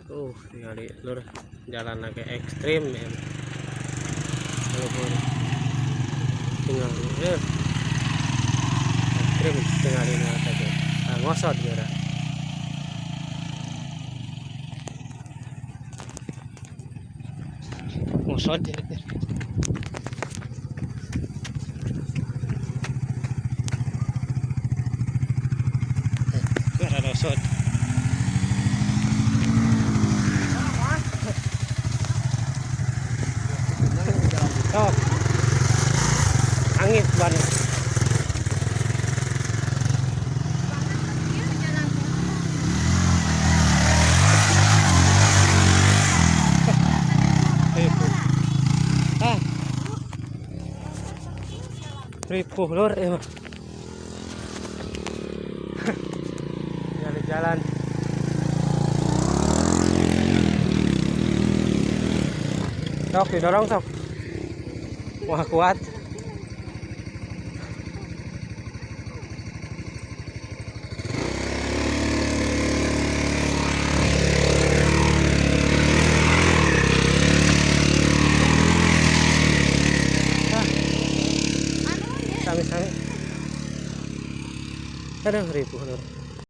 Ningali lur, jalan agak ekstrim ya. Luhur. Tinggal ekstrim tinggal ini tadi. Ah, ngosot geura. Ngosot ya. Geura ngosot. Sok. Angin ban. Ah. Ripuh lur emang. Jalan-jalan. Sok didorong sok. Wah kuat. Ah, sami-sami. Aduh, ripuh lur.